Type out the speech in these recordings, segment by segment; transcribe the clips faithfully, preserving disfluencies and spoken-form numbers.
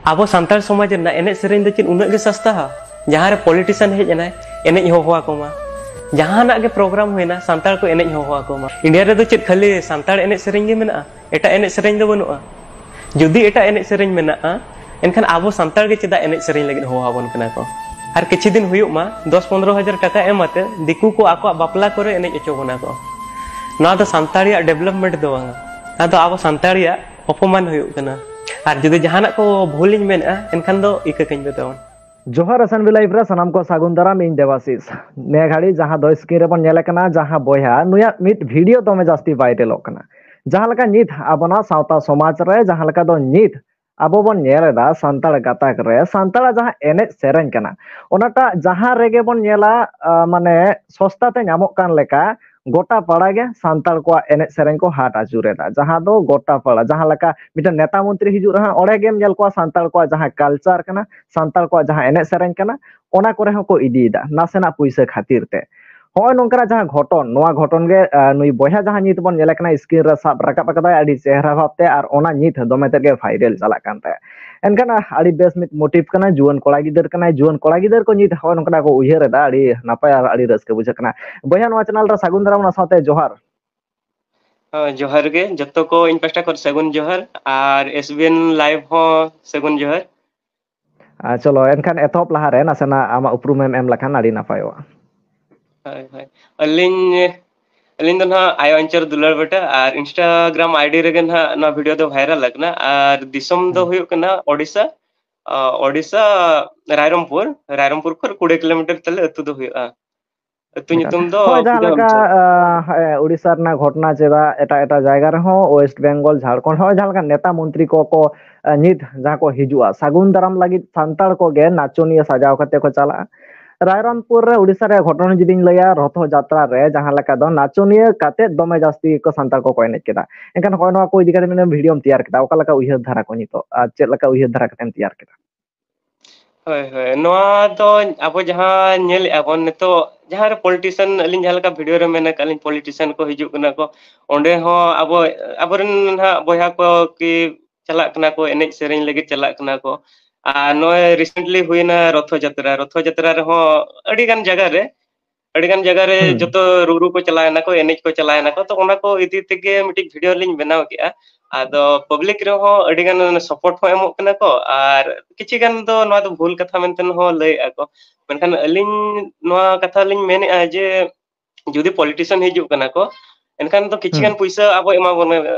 ᱟᱵᱚ ᱥᱟᱱᱛᱟᱲ ᱥᱚᱢᱟᱡᱽ ᱨᱮᱱᱟᱜ ᱮᱱᱮᱡ ᱥᱮᱨᱮᱧ ᱫᱚ ᱪᱮᱫ ᱩᱱᱟᱹᱜ ᱜᱮ ᱥᱟᱥᱛᱟᱦᱟ? ᱡᱟᱦᱟᱸ ᱨᱮ ᱯᱚᱞᱤᱴᱤᱥᱤᱭᱟᱱ ᱦᱮᱡ ᱮᱱᱟᱭ, ᱮᱱᱮᱡ ᱦᱚᱦᱚ ᱟᱠᱚ ᱢᱟ᱾ ᱡᱟᱦᱟᱱᱟᱜ ᱜᱮ ᱯᱨᱳᱜᱨᱟᱢ ᱦᱩᱭᱱᱟ, ᱥᱟᱱᱛᱟᱲ ᱠᱚ ᱮᱱᱮᱡ ᱦᱚᱦᱚ ᱟᱠᱚ ᱢᱟ᱾ ᱤᱱᱰᱤᱭᱟ ᱨᱮᱫᱚ ᱪᱮᱫ ᱠᱷᱟᱹᱞᱤ ᱥᱟᱱᱛᱟᱲ ᱮᱱᱮᱡ ᱥᱮᱨᱮᱧ ᱜᱮ ᱢᱮᱱᱟᱜᱼᱟ? ᱮᱴᱟᱜ ᱮᱱᱮᱡ ᱥᱮᱨᱮᱧ ᱫᱚ ᱵᱟᱹᱱᱩᱜᱼᱟ? ᱡᱩᱫᱤ ᱮᱴᱟᱜ ᱮᱱᱮᱡ ᱥᱮᱨᱮᱧ ᱢᱮᱱᱟᱜᱼᱟ, ᱮᱱᱠᱷᱟᱱ ᱟᱵᱚ ᱥᱟᱱᱛᱟᱲ ᱜᱮ ᱪᱮᱫᱟᱜ ᱮᱱᱮᱡ ᱥᱮᱨᱮᱧ ᱞᱟᱹᱜᱤᱫ ᱦᱚᱦᱚ ᱟᱵᱚᱱ ᱠᱟᱱᱟ ᱠᱚ? ᱟᱨ ᱠᱤᱪᱷᱩ ᱫᱤᱱ ᱦᱩᱭᱩᱜ ᱢᱟ, ᱫᱚᱥ ᱯᱚᱱᱨᱚ ᱦᱟᱡᱟᱨ ᱴᱟᱠᱟ ᱮᱢ ᱟᱛᱮ ᱫᱤᱠᱩ ᱠᱚ ᱟᱠᱚᱣᱟᱜ ᱵᱟᱯᱞᱟ ᱠᱚᱨᱮ ᱮᱱᱮᱡ ᱦᱚᱪᱚ ᱵᱚᱱᱟ ᱠᱚ᱾ ᱱᱚᱣᱟ ᱫᱚ ᱥᱟᱱᱛᱟᱲᱤᱭᱟᱜ ᱰᱮᱵᱷᱞᱚᱯᱢᱮᱱᱴ ᱫᱚ ᱵᱟᱝᱟ, ᱱᱚᱣᱟ ᱫᱚ ᱟᱵᱚ ᱥᱟᱱᱛᱟᱲᱤᱭᱟᱜ ᱚᱯᱚᱢᱟᱱ ᱦᱩᱭᱩᱜ ᱠᱟᱱᱟ᱾ ᱟᱨ ᱡᱩᱫᱤ ᱡᱟᱦᱟᱱᱟᱜ ᱠᱚ ᱵᱷᱩᱞᱤᱧ ᱢᱮᱱᱮᱫᱼᱟ, ᱮᱱᱠᱷᱟᱱ ᱫᱚ ᱤᱠᱟᱹ ᱠᱟᱹᱧ ᱯᱮ ᱛᱟᱵᱚᱱ᱾ ᱡᱚᱦᱟᱨ ᱮᱥ ᱮᱱ ᱵᱤ ᱞᱟᱭᱤᱵᱷ ᱨᱮ ᱥᱟᱱᱟᱢ ᱠᱚ ᱥᱟᱹᱜᱩᱱ ᱫᱟᱨᱟᱢ, ᱤᱧ ᱫᱮᱵᱟᱥᱤᱥ᱾ ᱱᱤᱭᱟᱹ ᱜᱷᱟᱹᱲᱤ ᱡᱟᱦᱟᱸ ᱫᱚ ᱥᱠᱨᱤᱱ ᱨᱮᱵᱚᱱ ᱧᱮᱞᱮ ᱠᱟᱱᱟ, ᱡᱟᱦᱟᱸ ᱵᱚᱭᱦᱟ, ᱱᱩᱭᱟᱜ ᱢᱤᱫ ᱵᱷᱤᱰᱤᱭᱳ ᱫᱚᱢᱮ ᱡᱟᱹᱥᱛᱤ ᱵᱷᱟᱭᱨᱟᱞᱚᱜ ᱠᱟᱱᱟ᱾ ᱡᱟᱦᱟᱸ ᱞᱮᱠᱟ ᱱᱤᱛ ᱟᱵᱚᱱᱟᱜ ᱥᱟᱶᱛᱟ ᱥᱚᱢᱟᱡᱽ ᱨᱮ, ᱡᱟᱦᱟᱸ ᱞᱮᱠᱟ ᱫᱚ ᱱᱤᱛ ᱟᱵᱚ ᱵᱚᱱ ᱧᱮᱞ ᱮᱫᱟ ᱥᱟᱱᱛᱟᱲ ᱜᱟᱛᱟᱠ ᱨᱮ ᱥᱟᱱᱛᱟᱲᱟᱜ ᱡᱟᱦᱟᱸ ᱮᱱᱮᱡ ᱥᱮᱨᱮᱧ ᱠᱟᱱᱟ, ᱚᱱᱟᱴᱟᱜ ᱡᱟᱦᱟᱸ ᱨᱮᱜᱮ ᱵᱚᱱ ᱧᱮᱞᱟ, ᱟ, ᱢᱟᱱᱮ ᱥᱚᱥᱛᱟ ᱛᱮ ᱧᱟᱢᱚᱜ ᱠᱟᱱ ᱞᱮᱠᱟ ᱜᱚᱴᱟ ᱯᱟᱲᱟ ᱜᱮ ᱥᱟᱱᱛᱟᱲ ᱠᱚᱣᱟᱜ ᱮᱱᱮᱡ ᱥᱮᱨᱮᱧ ᱠᱚ ᱦᱟᱴ ᱟᱹᱪᱩᱨ ᱮᱫᱟ᱾ ᱡᱟᱦᱟᱸ ᱫᱚ ᱜᱚᱴᱟ ᱯᱟᱲᱟ, ᱡᱟᱦᱟᱸ ᱞᱮᱠᱟ ᱢᱤᱫᱴᱮᱱ ᱱᱮᱛᱟ ᱢᱚᱱᱛᱨᱤ ᱦᱤᱡᱩᱜ ᱨᱮᱦᱚᱸ ᱚᱸᱰᱮ ᱜᱮᱢ ᱧᱮᱞ ᱠᱚᱣᱟ ᱥᱟᱱᱛᱟᱲ ᱠᱚᱣᱟᱜ ᱡᱟᱦᱟᱸ ᱠᱟᱞᱪᱟᱨ ᱠᱟᱱᱟ, ᱥᱟᱱᱛᱟᱲ ᱠᱚᱣᱟᱜ ᱡᱟᱦᱟᱸ ᱮᱱᱮᱡ ᱥᱮᱨᱮᱧ ᱠᱟᱱᱟ, ᱚᱱᱟ ᱠᱚᱨᱮ ᱦᱚᱸᱠᱚ ᱤᱫᱤᱭᱮᱫᱟ ᱱᱟᱥᱮᱱᱟᱜ ᱯᱩᱭᱥᱟᱹ ᱠᱷᱟᱹᱛᱤᱨ ᱛᱮ᱾ ᱦᱚᱸᱜᱼᱚᱭ ᱱᱚᱝᱠᱟᱱᱟᱜ ᱡᱟᱦᱟᱸ ᱜᱷᱚᱴᱚᱱ, ᱱᱚᱣᱟ ᱜᱷᱚᱴᱚᱱ ᱜᱮ, ᱟ, ᱱᱩᱭ ᱵᱚᱭᱦᱟ ᱡᱟᱦᱟᱸ ᱱᱤᱛ ᱵᱚᱱ ᱧᱮᱞᱮ ᱠᱟᱱᱟ ᱥᱠᱨᱤᱱ ᱨᱮ ᱥᱟᱵ ᱨᱟᱠᱟᱵ ᱟᱠᱟᱫᱟᱭ ᱟᱹᱰᱤ ᱪᱮᱦᱨᱟ ᱵᱷᱟᱵᱛᱮ, ᱟᱨ ᱚᱱᱟ ᱱᱤᱛ ᱫᱚᱢᱮ ᱛᱮᱫ ᱜᱮ ᱵᱷᱟᱭᱨᱟᱞ ᱪᱟᱞᱟᱜ ᱠᱟᱱ ᱛᱟᱭᱟ᱾ ᱮᱱᱠᱷᱟᱱ, ᱟ, ᱟᱹᱰᱤ ᱵᱮᱥ ᱢᱤᱫ ᱢᱳᱴᱤᱵᱷ ᱠᱟᱱᱟᱭ, ᱡᱩᱣᱟᱹᱱ ᱠᱚᱲᱟ ᱜᱤᱫᱟᱹᱨ ᱠᱟᱱᱟᱭ, ᱡᱩᱣᱟᱹᱱ ᱠᱚᱲᱟ ᱜᱤᱫᱟᱹᱨ ᱠᱚ ᱱᱤᱛ ᱦᱚᱸᱜᱼᱚᱭ ᱱᱚᱝᱠᱟᱱᱟᱜ ᱠᱚ ᱩᱭᱦᱟᱹᱨ ᱮᱫᱟ, ᱟᱹᱰᱤ ᱱᱟᱯᱟᱭ ᱟᱨ ᱟᱹᱰᱤ ᱨᱟᱹᱥᱠᱟᱹ ᱵᱩᱡᱷᱟᱹᱜ ᱠᱟᱱᱟ᱾ ᱵᱚᱭᱦᱟ, ᱱᱚᱣᱟ ᱪᱮᱱᱮᱞ ᱨᱮ ᱥᱟᱹᱜᱩᱱ ᱫᱟᱨᱟᱢ, ᱚᱱᱟ ᱥᱟᱶᱛᱮ ᱡᱚᱦᱟᱨ᱾ ᱦᱚᱸ, ᱡᱚᱦᱟᱨ ᱜᱮ, ᱡᱚᱛᱚ ᱠᱚ ᱤᱧ ᱯᱟᱦᱴᱟ ᱠᱷᱚᱱ ᱥᱟᱹᱜᱩᱱ ᱡᱚᱦᱟᱨ, ᱟᱨ ᱮᱥ ᱵᱤ ᱮᱱ ᱞᱟᱭᱤᱵᱷ ᱦᱚᱸ ᱥᱟᱹᱜᱩᱱ ᱡᱚᱦᱟᱨ᱾ ᱟᱨ ᱪᱚᱞᱚ, ᱮᱱᱠᱷᱟᱱ ᱮᱛᱚᱦᱚᱵ ᱞᱟᱦᱟᱨᱮ ᱱᱟᱥᱮᱱᱟᱜ ᱟᱢᱟᱜ ᱩᱯᱨᱩᱢᱮᱢ ᱮᱢ ᱞᱮᱠᱷᱟᱱ ᱟᱹᱰᱤ ᱱᱟᱯᱟᱭᱚᱜᱼᱟ᱾ ᱦᱳᱭ, ᱦᱳᱭ᱾ ᱟᱹᱞᱤᱧ, ᱟᱹᱞᱤᱧ ᱫᱚ ᱱᱟᱦᱟᱜ ᱟᱭᱳ ᱟᱧᱪᱟᱨ ᱫᱩᱞᱟᱹᱲ ᱵᱮᱴᱟ, ᱟᱨ Instagram ID ᱨᱮᱜᱮ ᱱᱟᱦᱟᱜ ᱱᱚᱣᱟ ᱵᱷᱤᱰᱤᱭᱳ ᱫᱚ ᱵᱷᱟᱭᱨᱟᱞ ᱟᱠᱟᱱᱟ, ᱟᱨ ᱫᱤᱥᱚᱢ ᱫᱚ ᱦᱩᱸ᱾ ᱦᱩᱭᱩᱜ ᱠᱟᱱᱟ ᱳᱰᱤᱥᱟ, ᱟ, ᱳᱰᱤᱥᱟ, ᱨᱟᱭᱨᱚᱝᱯᱩᱨ, ᱨᱟᱭᱨᱚᱝᱯᱩᱨ ᱠᱷᱚᱱ ᱠᱩᱲᱤ ᱠᱤᱞᱳᱢᱤᱴᱟᱨ ᱛᱟᱞᱮ ᱟᱹᱛᱩ ᱫᱚ ᱦᱩᱭᱩᱜᱼᱟ᱾ ᱟᱹᱛᱩ ᱮᱠᱟᱞ᱾ ᱧᱩᱛᱩᱢ ᱫᱚ ᱦᱳᱭ, ᱡᱟᱦᱟᱸ ᱯᱩᱡᱟᱹ ᱞᱮᱠᱟ, ᱚᱧᱪᱚᱞ᱾ ᱟ, ᱦᱮᱸ, ᱩᱲᱤᱥᱥᱟ ᱨᱮᱱᱟᱜ ᱜᱷᱚᱴᱚᱱᱟ ᱪᱮᱫᱟᱜ ᱮᱴᱟᱜ ᱮᱴᱟᱜ ᱡᱟᱭᱜᱟ ᱨᱮᱦᱚᱸ, ᱳᱭᱮᱥᱴ ᱵᱮᱝᱜᱚᱞ, ᱡᱷᱟᱲᱠᱷᱚᱸᱰ, ᱦᱚᱸ ᱡᱟᱦᱟᱸ ᱞᱮᱠᱟ ᱱᱮᱛᱟ ᱢᱚᱱᱛᱨᱤ ᱠᱚ ᱠᱚ, ᱟ, ᱱᱤᱛ ᱡᱟᱦᱟᱸ ᱠᱚ ᱦᱤᱡᱩᱜᱼᱟ, ᱥᱟᱹᱜᱩᱱ ᱫᱟᱨᱟᱢ ᱞᱟᱹᱜᱤᱫ ᱥᱟᱱᱛᱟᱲ ᱠᱚᱜᱮ ᱱᱟᱪᱚᱱᱤᱭᱟᱹ ᱥᱟᱡᱟᱣ ᱠᱟᱛᱮ ᱠᱚ ᱪᱟᱞᱟᱜᱼᱟ᱾ ᱨᱟᱭᱨᱚᱝᱯᱩᱨ ᱨᱮ ᱩᱲᱤᱥᱥᱟ ᱨᱮᱭᱟᱜ ᱜᱷᱚᱴᱚᱱᱟ ᱡᱩᱫᱤᱧ ᱞᱟᱹᱭᱟ, ᱨᱚᱛᱷᱚ ᱡᱟᱛᱨᱟ ᱨᱮ ᱡᱟᱦᱟᱸ ᱞᱮᱠᱟ ᱫᱚ ᱱᱟᱪᱚᱱᱤᱭᱟᱹ ᱠᱟᱛᱮ ᱫᱚᱢᱮ ᱡᱟᱹᱥᱛᱤ ᱠᱚ ᱥᱟᱱᱛᱟᱲ ᱠᱚᱠᱚ ᱮᱱᱮᱡ ᱠᱮᱫᱟ᱾ ᱮᱱᱠᱷᱟᱱ ᱦᱚᱸᱜᱼᱚᱭ ᱱᱚᱣᱟ ᱠᱚ ᱤᱫᱤ ᱠᱟᱛᱮ ᱢᱤᱫᱴᱮᱱ ᱵᱷᱤᱰᱤᱭᱳᱢ ᱛᱮᱭᱟᱨ ᱠᱮᱫᱟ, ᱚᱠᱟ ᱞᱮᱠᱟ ᱩᱭᱦᱟᱹᱨ ᱫᱷᱟᱨᱟ ᱠᱚ ᱱᱤᱛᱚᱜ, ᱟᱨ ᱪᱮᱫ ᱞᱮᱠᱟ ᱩᱭᱦᱟᱹᱨ ᱫᱷᱟᱨᱟ ᱠᱟᱛᱮᱢ ᱛᱮᱭᱟᱨ ᱠᱮᱫᱟ? ᱦᱳᱭ, ᱦᱳᱭ᱾ ᱱᱚᱣᱟ ᱫᱚ ᱟᱵᱚ ᱡᱟᱦᱟᱸ ᱧᱮᱞᱮᱫᱼᱟ ᱵᱚᱱ ᱱᱤᱛᱚᱜ, ᱡᱟᱦᱟᱸ ᱨᱮ ᱯᱚᱞᱤᱴᱤᱥᱤᱭᱟᱱ, ᱟᱹᱞᱤᱧ ᱡᱟᱦᱟᱸ ᱞᱮᱠᱟ ᱵᱷᱤᱰᱤᱭᱳ ᱨᱮ ᱢᱮᱱ ᱟᱠᱟᱫ ᱞᱤᱧ, ᱯᱚᱞᱤᱴᱤᱥᱤᱭᱟᱱ ᱠᱚ ᱦᱤᱡᱩᱜ ᱠᱟᱱᱟ ᱠᱚ, ᱚᱸᱰᱮ ᱦᱚᱸ ᱟᱵᱚ, ᱟᱵᱚᱨᱮᱱ ᱱᱟᱦᱟᱜ ᱵᱚᱭᱦᱟ ᱠᱚ ᱠᱤ ᱪᱟᱞᱟᱜ ᱠᱟᱱᱟ ᱠᱚ, ᱮᱱᱮᱡ ᱥᱮᱨᱮᱧ ᱞᱟᱹᱜᱤᱫ ᱪᱟᱞᱟᱜ ᱠᱟᱱᱟ ᱠᱚ᱾ ᱟᱨ ᱱᱚᱜᱼᱚᱭ recently ᱦᱩᱭᱱᱟ ᱨᱚᱛᱷᱚ ᱡᱟᱛᱨᱟ᱾ ᱨᱚᱛᱷᱚ ᱡᱟᱛᱨᱟ ᱨᱮᱦᱚᱸ ᱟᱹᱰᱤ ᱜᱟᱱ ᱡᱟᱭᱜᱟ ᱨᱮ, ᱟᱹᱰᱤ ᱜᱟᱱ ᱡᱟᱭᱜᱟ ᱨᱮ ᱦᱩᱸ᱾ ᱡᱚᱛᱚ ᱨᱩᱨᱩ ᱠᱚ ᱪᱟᱞᱟᱣ ᱮᱱᱟ ᱠᱚ, ᱮᱱᱮᱡ ᱠᱚ ᱪᱟᱞᱟᱣ ᱮᱱᱟ ᱠᱚ᱾ ᱛᱚ, ᱚᱱᱟ ᱠᱚ ᱤᱫᱤ ᱛᱮᱜᱮ ᱢᱤᱫᱴᱤᱡ video ᱞᱤᱧ ᱵᱮᱱᱟᱣ ᱠᱮᱜᱼᱟ᱾ ᱟᱫᱚ public ᱨᱮᱦᱚᱸ ᱟᱹᱰᱤ ᱜᱟᱱ support ᱦᱚᱸ ᱮᱢᱚᱜ ᱠᱟᱱᱟ ᱠᱚ, ᱟᱨ ᱠᱤᱪᱷᱤ ᱜᱟᱱ ᱫᱚ ᱱᱚᱣᱟ ᱫᱚ ᱵᱷᱩᱞ ᱠᱟᱛᱷᱟ ᱢᱮᱱᱛᱮ ᱦᱚᱸ ᱞᱟᱹᱭᱮᱜᱼᱟ ᱠᱚ᱾ ᱢᱮᱱᱠᱷᱟᱱ ᱟᱹᱞᱤᱧ ᱱᱚᱣᱟ ᱠᱟᱛᱷᱟ ᱞᱤᱧ ᱢᱮᱱᱮᱜᱼᱟ ᱡᱮ, ᱡᱩᱫᱤ politician ᱦᱤᱡᱩᱜ ᱠᱟᱱᱟ ᱠᱚ, ᱮᱱᱠᱷᱟᱱ ᱫᱚ ᱠᱤᱪᱷᱤ ᱦᱩᱸ᱾ ᱜᱟᱱ ᱯᱩᱭᱥᱟᱹ ᱟᱵᱚ ᱮᱢᱟ ᱵᱚᱱ,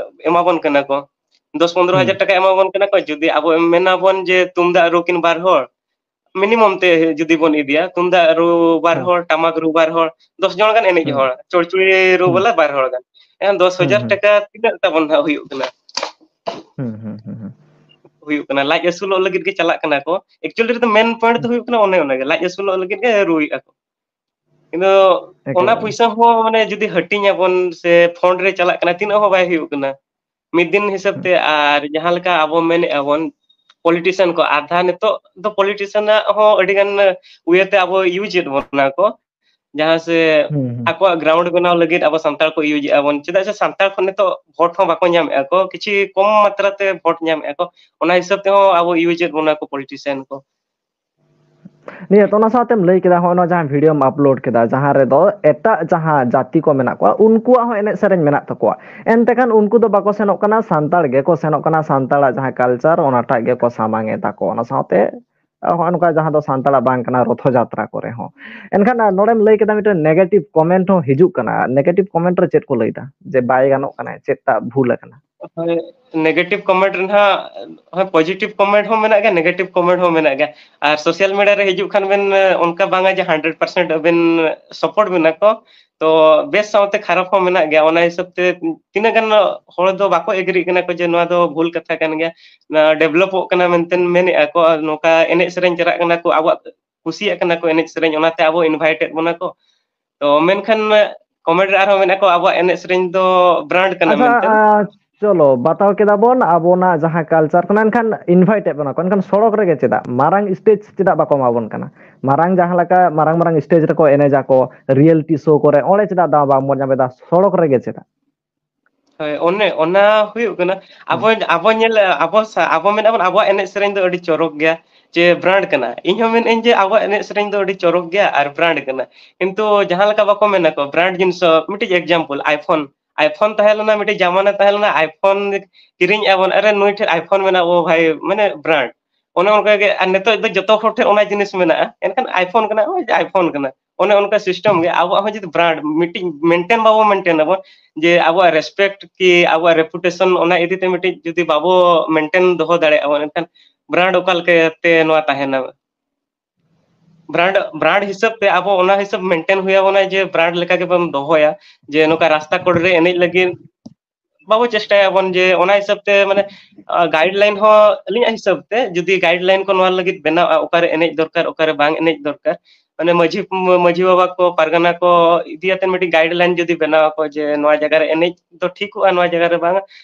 ᱮᱢᱟ ᱵᱚᱱ ᱠᱟᱱᱟ ᱠᱚ᱾ ᱫᱚᱥ ᱯᱚᱱᱫᱽᱨᱚ ᱦᱩᱸ᱾ ᱦᱟᱡᱟᱨ ᱴᱟᱠᱟ ᱮᱢᱟ ᱵᱚᱱ ᱠᱟᱱᱟ ᱠᱚ᱾ ᱡᱩᱫᱤ ᱟᱵᱚ ᱮᱢ ᱢᱮᱱᱟ ᱵᱚᱱ ᱡᱮ ᱛᱩᱢᱫᱟᱜ ᱨᱩ ᱠᱤᱱ ᱵᱟᱨ ᱦᱚᱲ, minimum ᱛᱮ ᱡᱩᱫᱤ ᱵᱚᱱ ᱤᱫᱤᱭᱟ, ᱛᱩᱢᱫᱟᱜ ᱨᱩ ᱵᱟᱨ ᱦᱩᱸ᱾ ᱦᱚᱲ, ᱴᱟᱢᱟᱠ ᱨᱩ ᱵᱟᱨ ᱦᱚᱲ, ᱫᱚᱥ ᱡᱚᱱ ᱜᱟᱱ ᱮᱱᱮᱡ ᱦᱩᱸ᱾ ᱦᱚᱲ, ᱪᱚᱲᱪᱩᱲᱤ ᱨᱩ ᱦᱩᱸ᱾ ᱵᱟᱞᱟ ᱵᱟᱨ ᱦᱚᱲ ᱜᱟᱱ᱾ ᱮᱱᱠᱷᱟᱱ ᱫᱚᱥ ᱦᱟᱡᱟᱨ ᱦᱩᱸ᱾ ᱴᱟᱠᱟ ᱛᱤᱱᱟᱹᱜ ᱛᱟᱵᱚᱱ ᱦᱟᱸᱜ ᱦᱩᱭᱩᱜ ᱠᱟᱱᱟ? ᱦᱩᱸ, ᱦᱩᱸ, ᱦᱩᱸ, ᱦᱩᱸ᱾ ᱦᱩᱭᱩᱜ ᱠᱟᱱᱟ, ᱞᱟᱡ ᱟᱹᱥᱩᱞᱚᱜ ᱞᱟᱹᱜᱤᱫ ᱜᱮ ᱪᱟᱞᱟᱜ ᱠᱟᱱᱟ ᱠᱚ᱾ Actually ᱨᱮᱫᱚ main point ᱫᱚ ᱦᱩᱸ᱾ ᱦᱩᱭᱩᱜ ᱠᱟᱱᱟ ᱚᱱᱮ ᱚᱱᱟ ᱜᱮ, ᱞᱟᱡ ᱟᱹᱥᱩᱞᱚᱜ ᱞᱟᱹᱜᱤᱫ ᱜᱮ ᱨᱩᱭᱮᱫᱼᱟ ᱠᱚ᱾ ᱠᱤᱱᱛᱩ ᱚᱱᱟ ᱮᱠᱮᱵᱟᱨᱮ᱾ ᱯᱩᱭᱥᱟᱹ ᱦᱚᱸ ᱢᱟᱱᱮ ᱡᱩᱫᱤ ᱦᱟᱹᱴᱤᱧ ᱟᱵᱚᱱ ᱥᱮ fund ᱨᱮ ᱪᱟᱞᱟᱜ ᱠᱟᱱᱟ, ᱛᱤᱱᱟᱹᱜ ᱦᱚᱸ ᱵᱟᱭ ᱦᱩᱭᱩᱜ ᱠᱟᱱᱟ᱾ ᱢᱤᱫ ᱫᱤᱱ ᱦᱤᱥᱟᱹᱵ ᱦᱩᱸ᱾ ᱛᱮ, ᱟᱨ ᱡᱟᱦᱟᱸ ᱞᱮᱠᱟ ᱟᱵᱚ ᱢᱮᱱᱮᱫᱼᱟ ᱵᱚᱱ, politician ᱠᱚ, ᱟᱫᱷᱟ ᱱᱤᱛᱚᱜ ᱫᱚ politician ᱟᱜ ᱦᱚᱸ ᱟᱹᱰᱤ ᱜᱟᱱ way ᱛᱮ ᱟᱵᱚ use ᱮᱫ ᱵᱚᱱᱟ ᱠᱚ, ᱡᱟᱦᱟᱸ ᱥᱮ ᱦᱩᱸ, ᱦᱩᱸ᱾ ᱟᱠᱚᱣᱟᱜ ground ᱵᱮᱱᱟᱣ ᱞᱟᱹᱜᱤᱫ ᱟᱵᱚ ᱥᱟᱱᱛᱟᱲ ᱠᱚ use ᱮᱫᱼᱟ ᱵᱚᱱ, ᱪᱮᱫᱟᱜ ᱥᱮ ᱥᱟᱱᱛᱟᱲ ᱠᱷᱚᱱ ᱱᱤᱛᱚᱜ vote ᱦᱚᱸ ᱵᱟᱠᱚ ᱧᱟᱢᱮᱫᱼᱟ ᱠᱚ, ᱠᱤᱪᱷᱩ ᱠᱚᱢ ᱢᱟᱛᱨᱟ ᱛᱮ vote ᱧᱟᱢᱮᱫᱼᱟ ᱠᱚ, ᱚᱱᱟ ᱦᱤᱥᱟᱹᱵ ᱛᱮᱦᱚᱸ ᱟᱵᱚ use ᱮᱫ ᱵᱚᱱᱟ ᱠᱚ politician ᱠᱚ᱾ ᱱᱤᱭᱟᱹ ᱛᱚ ᱚᱱᱟ ᱥᱟᱶᱛᱮᱢ ᱞᱟᱹᱭ ᱠᱮᱫᱟ, ᱦᱚᱸᱜᱼᱚᱭ ᱱᱚᱣᱟ ᱡᱟᱦᱟᱸ videoᱢ upload ᱠᱮᱫᱟ, ᱡᱟᱦᱟᱸ ᱨᱮᱫᱚ ᱮᱴᱟᱜ ᱡᱟᱦᱟᱸ ᱡᱟᱹᱛᱤ ᱠᱚ ᱢᱮᱱᱟᱜ ᱠᱚᱣᱟ, ᱩᱱᱠᱩᱣᱟᱜ ᱦᱚᱸ ᱮᱱᱮᱡ ᱥᱮᱨᱮᱧ ᱢᱮᱱᱟᱜ ᱛᱟᱠᱚᱣᱟ, ᱮᱱᱛᱮ ᱠᱷᱟᱱ ᱩᱱᱠᱩ ᱫᱚ ᱵᱟᱠᱚ ᱥᱮᱱᱚᱜ ᱠᱟᱱᱟ, ᱥᱟᱱᱛᱟᱲ ᱜᱮᱠᱚ ᱥᱮᱱᱚᱜ ᱠᱟᱱᱟ, ᱥᱟᱱᱛᱟᱲᱟᱜ ᱡᱟᱦᱟᱸ culture ᱚᱱᱟᱴᱟᱜ ᱜᱮᱠᱚ ᱥᱟᱢᱟᱝ ᱮᱫᱟ ᱠᱚ᱾ ᱚᱱᱟ ᱥᱟᱶᱛᱮ ᱦᱚᱸᱜᱼᱚᱭ ᱱᱚᱝᱠᱟ ᱡᱟᱦᱟᱸ ᱫᱚ ᱥᱟᱱᱛᱟᱲᱟᱜ ᱵᱟᱝ ᱠᱟᱱᱟ, ᱨᱚᱛᱷᱚ ᱡᱟᱛᱨᱟ ᱠᱚᱨᱮ ᱦᱚᱸ᱾ ᱮᱱᱠᱷᱟᱱ ᱱᱚᱰᱮᱢ ᱞᱟᱹᱭ ᱠᱮᱫᱟ ᱢᱤᱫᱴᱮᱱ negative comment ᱦᱚᱸ ᱦᱤᱡᱩᱜ ᱠᱟᱱᱟ, negative comment ᱨᱮ ᱪᱮᱫ ᱠᱚ ᱞᱟᱹᱭᱫᱟ ᱡᱮ ᱵᱟᱭ ᱜᱟᱱᱚᱜ ᱠᱟᱱᱟ, ᱪᱮᱫᱴᱟᱜ ᱵᱷᱩᱞ ᱟᱠᱟᱱᱟ? ᱦᱳᱭ, negative comment ᱨᱮᱱᱟᱜ, ᱦᱳᱭ, positive comment ᱦᱚᱸ ᱢᱮᱱᱟᱜ ᱜᱮᱭᱟ, negative comment ᱦᱚᱸ ᱢᱮᱱᱟᱜ ᱜᱮᱭᱟ᱾ ᱟᱨ social media ᱨᱮ ᱦᱤᱡᱩᱜ ᱠᱷᱟᱱ ᱵᱮᱱ, ᱚᱱᱠᱟ ᱵᱟᱝᱟ ᱡᱮ hundred percent ᱟᱵᱮᱱ support ᱵᱮᱱᱟ ᱠᱚ, ᱛᱚ ᱵᱮᱥ ᱥᱟᱶᱛᱮ ᱠᱷᱟᱨᱟᱯ ᱦᱚᱸ ᱢᱮᱱᱟᱜ ᱜᱮᱭᱟ᱾ ᱚᱱᱟ ᱦᱤᱥᱟᱹᱵ ᱛᱮ ᱛᱤᱱᱟᱹᱜ ᱜᱟᱱ ᱦᱚᱲ ᱫᱚ ᱵᱟᱠᱚ agree ᱠᱟᱱᱟ ᱠᱚ ᱡᱮ ᱱᱚᱣᱟ ᱫᱚ ᱵᱷᱩᱞ ᱠᱟᱛᱷᱟ ᱠᱟᱱ ᱜᱮᱭᱟ, ᱱᱚᱣᱟ developᱚᱜ ᱠᱟᱱᱟ ᱢᱮᱱᱛᱮ ᱢᱮᱱᱮᱫᱼᱟ ᱠᱚ, ᱟᱨ ᱱᱚᱝᱠᱟ ᱮᱱᱮᱡ ᱥᱮᱨᱮᱧ ᱪᱟᱞᱟᱜ ᱠᱟᱱᱟ ᱠᱚ, ᱟᱵᱚᱣᱟᱜ ᱠᱩᱥᱤᱭᱟᱜ ᱠᱟᱱᱟ ᱠᱚ ᱮᱱᱮᱡ ᱥᱮᱨᱮᱧ, ᱚᱱᱟᱛᱮ ᱟᱵᱚ invite ᱮᱫ ᱵᱚᱱᱟ ᱠᱚ᱾ ᱛᱚ ᱢᱮᱱᱠᱷᱟᱱ comment ᱨᱮ ᱟᱨᱦᱚᱸ ᱢᱮᱱᱟᱜ ᱠᱚ, ᱟᱵᱚᱣᱟᱜ ᱮᱱᱮᱡ ᱥᱮᱨᱮᱧ ᱫᱚ brand ᱠᱟᱱᱟ ᱟᱪᱪᱷᱟ, ᱢᱮᱱᱛᱮ᱾ ᱟ, ᱪᱚᱞᱚ, ᱵᱟᱛᱟᱣ ᱠᱮᱫᱟ ᱵᱚᱱ ᱟᱵᱚᱱᱟᱜ ᱡᱟᱦᱟᱸ culture ᱠᱟᱱᱟ, ᱮᱱᱠᱷᱟᱱ invite ᱮᱫ ᱵᱚᱱᱟ ᱠᱚ, ᱮᱱᱠᱷᱟᱱ ᱥᱚᱲᱚᱠ ᱨᱮᱜᱮ ᱪᱮᱫᱟᱜ? ᱢᱟᱨᱟᱝ stage ᱪᱮᱫᱟᱜ ᱵᱟᱠᱚ ᱮᱢᱟ ᱵᱚᱱ ᱠᱟᱱᱟ? ᱢᱟᱨᱟᱝ ᱡᱟᱦᱟᱸ ᱞᱮᱠᱟ ᱢᱟᱨᱟᱝ ᱢᱟᱨᱟᱝ stage ᱨᱮᱠᱚ ᱮᱱᱮᱡᱟ ᱠᱚ, reality show ᱠᱚᱨᱮ, ᱚᱸᱰᱮ ᱪᱮᱫᱟᱜ ᱫᱟᱣ ᱵᱟᱝ ᱵᱚᱱ ᱧᱟᱢ ᱮᱫᱟ? ᱥᱚᱲᱚᱠ ᱨᱮᱜᱮ ᱪᱮᱫᱟᱜ? ᱦᱳᱭ, ᱚᱱᱮ ᱚᱱᱟ ᱦᱩᱭᱩᱜ ᱠᱟᱱᱟ᱾ ᱟᱵᱚ, ᱟᱵᱚ ᱧᱮᱞ, ᱟᱵᱚ ᱥᱟ-, ᱟᱵᱚ ᱢᱮᱱᱟᱜ ᱵᱚᱱ, ᱟᱵᱚᱣᱟᱜ ᱮᱱᱮᱡ ᱥᱮᱨᱮᱧ ᱫᱚ ᱟᱹᱰᱤ ᱪᱚᱨᱚᱠ ᱜᱮᱭᱟ, ᱪᱮ brand ᱠᱟᱱᱟ᱾ ᱤᱧ ᱦᱚᱸ ᱢᱮᱱᱟᱹᱧ ᱡᱮ ᱟᱵᱚᱣᱟᱜ ᱮᱱᱮᱡ ᱥᱮᱨᱮᱧ ᱫᱚ ᱟᱹᱰᱤ ᱪᱚᱨᱚᱠ ᱜᱮᱭᱟ ᱟᱨ brand ᱠᱟᱱᱟ᱾ ᱠᱤᱱᱛᱩ ᱡᱟᱦᱟᱸ ᱞᱮᱠᱟ ᱵᱟᱠᱚ ᱢᱮᱱᱟ ᱠᱚ, brand ᱡᱤᱱᱤᱥ ᱦᱚᱸ, ᱢᱤᱫᱴᱤᱡ example, iPhone, iPhone ᱛᱟᱦᱮᱸ ᱞᱮᱱᱟ, ᱢᱤᱫᱴᱤᱡ ᱡᱟᱢᱟᱱᱟ ᱛᱟᱦᱮᱸ ᱞᱮᱱᱟ, iPhone ᱠᱤᱨᱤᱧ ᱟᱵᱚᱱ, ᱟᱨᱮ ᱱᱩᱭ ᱴᱷᱮᱱ iPhone ᱢᱮᱱᱟᱜ, ᱚ ᱵᱷᱟᱭ, ᱢᱟᱱᱮ brand᱾ ᱚᱱᱮ ᱚᱱᱠᱟ ᱜᱮ, ᱟᱨ ᱱᱤᱛᱚᱜ ᱫᱚ ᱡᱚᱛᱚ ᱦᱚᱲ ᱴᱷᱮᱱ ᱚᱱᱟ ᱡᱤᱱᱤᱥ ᱢᱮᱱᱟᱜᱼᱟ, ᱮᱱᱠᱷᱟᱱ iPhone ᱠᱟᱱᱟ, ᱳᱭ iPhone ᱠᱟᱱᱟ᱾ ᱚᱱᱮ ᱚᱱᱠᱟ system ᱜᱮ ᱟᱵᱚᱣᱟᱜ ᱦᱚᱸ ᱡᱩᱫᱤ brand ᱢᱤᱫᱴᱤᱡ maintain ᱵᱟᱵᱚ maintain ᱟᱵᱚᱱ, ᱡᱮ ᱟᱵᱚᱣᱟᱜ respect ᱠᱤ ᱟᱵᱚᱣᱟᱜ reputation, ᱚᱱᱟ ᱤᱫᱤ ᱛᱮ ᱢᱤᱫᱴᱤᱡ ᱡᱩᱫᱤ ᱵᱟᱵᱚ maintain ᱫᱚᱦᱚ ᱫᱟᱲᱮᱭᱟᱜᱼᱟ ᱵᱚᱱ, ᱮᱱᱠᱷᱟᱱ brand ᱚᱠᱟ ᱞᱮᱠᱟᱛᱮ ᱱᱚᱣᱟ ᱛᱟᱦᱮᱱᱟ? Brand, brand ᱦᱤᱥᱟᱹᱵ ᱛᱮ ᱟᱵᱚ ᱚᱱᱟ ᱦᱤᱥᱟᱹᱵ maintain ᱦᱩᱭ ᱟᱵᱚᱱᱟ ᱡᱮ brand ᱞᱮᱠᱟ ᱜᱮᱵᱚᱱ ᱫᱚᱦᱚᱭᱟ, ᱡᱮ ᱱᱚᱝᱠᱟ ᱨᱟᱥᱛᱟ ᱠᱚᱲ ᱨᱮ ᱮᱱᱮᱡ ᱞᱟᱹᱜᱤᱫ ᱵᱟᱵᱚ ᱪᱮᱥᱴᱟᱭᱟᱵᱚᱱ ᱡᱮ ᱚᱱᱟ ᱦᱤᱥᱟᱹᱵ ᱛᱮ, ᱢᱟᱱᱮ, ᱟ, guideline ᱦᱚᱸ ᱟᱹᱞᱤᱧᱟᱜ ᱦᱤᱥᱟᱹᱵ ᱛᱮ, ᱡᱩᱫᱤ guideline ᱠᱚ ᱱᱚᱣᱟ ᱞᱟᱹᱜᱤᱫ ᱵᱮᱱᱟᱣᱼᱟ, ᱚᱠᱟᱨᱮ ᱮᱱᱮᱡ ᱫᱚᱨᱠᱟᱨ, ᱚᱠᱟᱨᱮ ᱵᱟᱝ ᱮᱱᱮᱡ ᱫᱚᱨᱠᱟᱨ, ᱢᱟᱱᱮ ᱢᱟᱹᱡᱷᱤ, ᱢᱟᱹᱡᱷᱤ ᱵᱟᱵᱟ ᱠᱚ, ᱯᱟᱨᱜᱟᱱᱟ ᱠᱚ ᱤᱫᱤ ᱟᱛᱮ ᱢᱤᱫᱴᱤᱡ guideline ᱡᱩᱫᱤ ᱵᱮᱱᱟᱣ ᱟᱠᱚ ᱡᱮ ᱱᱚᱣᱟ ᱡᱟᱭᱜᱟ ᱨᱮ ᱮᱱᱮᱡ ᱫᱚ ᱴᱷᱤᱠᱚᱜᱼᱟ, ᱱᱚᱣᱟ ᱡᱟᱭᱜᱟ ᱨᱮ ᱵᱟᱝ,